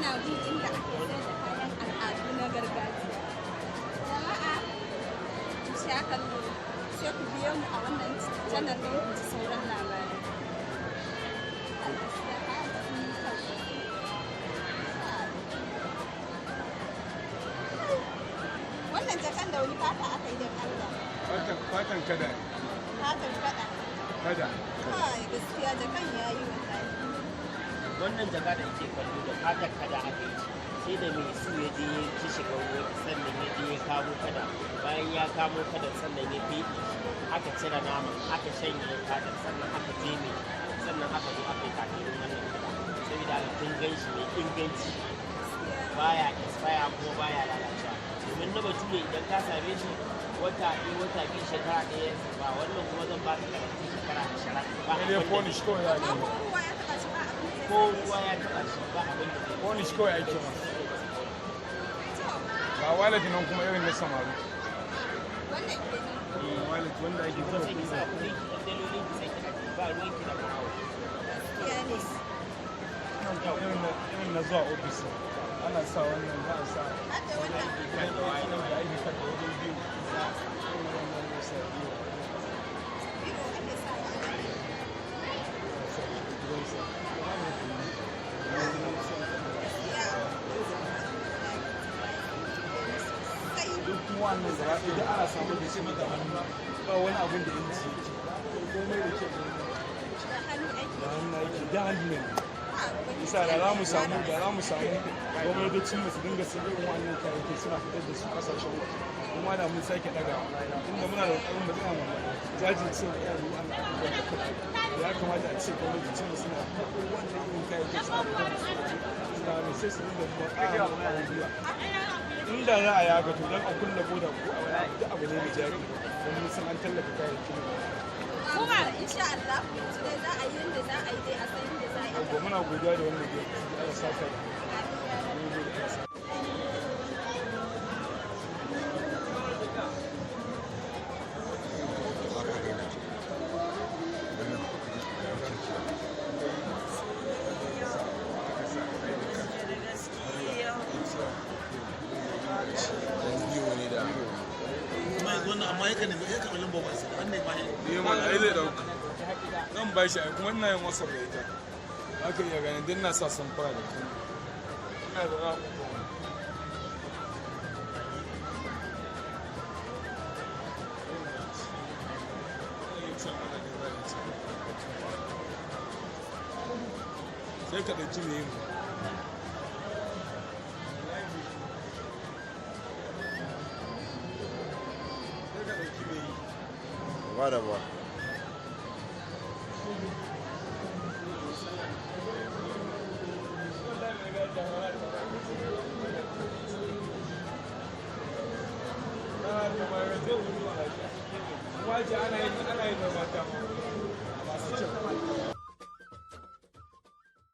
Muna gun inda ake sayar da kayan al'adu na gargajiya. Jama'a, ku sha kallo, sai ku biyo mu a wannan channel don ku ji sauran labarai. Gaskiya kayan ba sun yi kyau sosai. Wannan jakan da wani fata aka yi, don Allah? Fatan kada ne. Fatan kada. Kada. Kai, gaskiya jakan ya yi wallahi. Wannan jaka da ake kallo, da fatar kada aka yi shi. Sai da mai su ya je ya ci shiga ruwa, sannan ya je ya kamo kada. Bayan ya kamo kada, sannan ya feɗe shi, aka cire naman, aka shanye fatar, sannan aka jeme shi, sannan aka zo aka yi takalmin wannan kada. Saboda haka kin gan shi mai inganci, baya expire ko baya lalacewa, domin na bature idan ka same shi wata 1, wata 2, shekara 1 ba. Wannan kuma zan baka garanti shekara 20 ba Sai dai abin da polish kawai za a Amma yi. ko ruwa ya taɓa shi, ba abin da zai ko same shi. ruwa ya taɓa shi, ba abin da zai Polish kawai ake masa. To, Ga wallet nan kuma irin na samari. wannan kenan. Wallet wanda ake Kuma zuwa sai ki sa kuɗin ki, ɗan dalolin ki, sai ki ajiye, ba ruwan ki da ɓarawo. Gaskiya ne. Irin na zuwa ofis. Ana sa wannan, za a sa. Har da wannan. Gidan ATM da ake saka wajen biyu. Irin wannan ne sa biyu. Biro ake sawa a ciki. Gidansa. Gaskiya sosai. Duk kuma wannan gaba ɗaya duk ana samu da shi da hannu. Ba wani abin da inji yake. Komai da ke Da hannu ake. da hannu ake, da handmade. Ah, wani Bisa da za mu samu gwamnatocin mu su dinga sun irin wannan kayayyaki suna fitar da su kasashen waje, kuma da mun sake daga tunda muna da ƙoƙarin mu tsaya mu jajirce wa irin wannan abubuwan da kuɗaɗe. Ya kamata a ce gwamnatocin mu suna karɓo wannan irin kayayyaki suna fitar da su waje, suna mai sai su dinga kuma ƙara mana ƙwarin gwiwa. Inda za a yi haka, to don a kulle boda ko a wani abu, duk abu ne mai jari, don mun san an tallafa kayayyakin mu. Kuma insha Allah yanzu dai za a yi yanda za a yi dai, a san yanda za a yi. Yawwa, muna godiya da wannan godiya. Allah saka da Amin ya rabbi. mun gode, Allah saka. Haka ne na wannan kuɗi da biyu ne da Kuma yanzu wannan, amma yakan nemi ya karɓi lambar wayarsa wannan ma. Eh mana, ai zai dauka. Zan ba shi ai, kuma ina yin WhatsApp da ita. Aka iya ganin din na sa samfura da kuma ina da za ku koma. Sai ka ɗauki mai yin. Sai ka ɗauki mai yi. Ba da ba. Waje ana yin da mata masu kyau.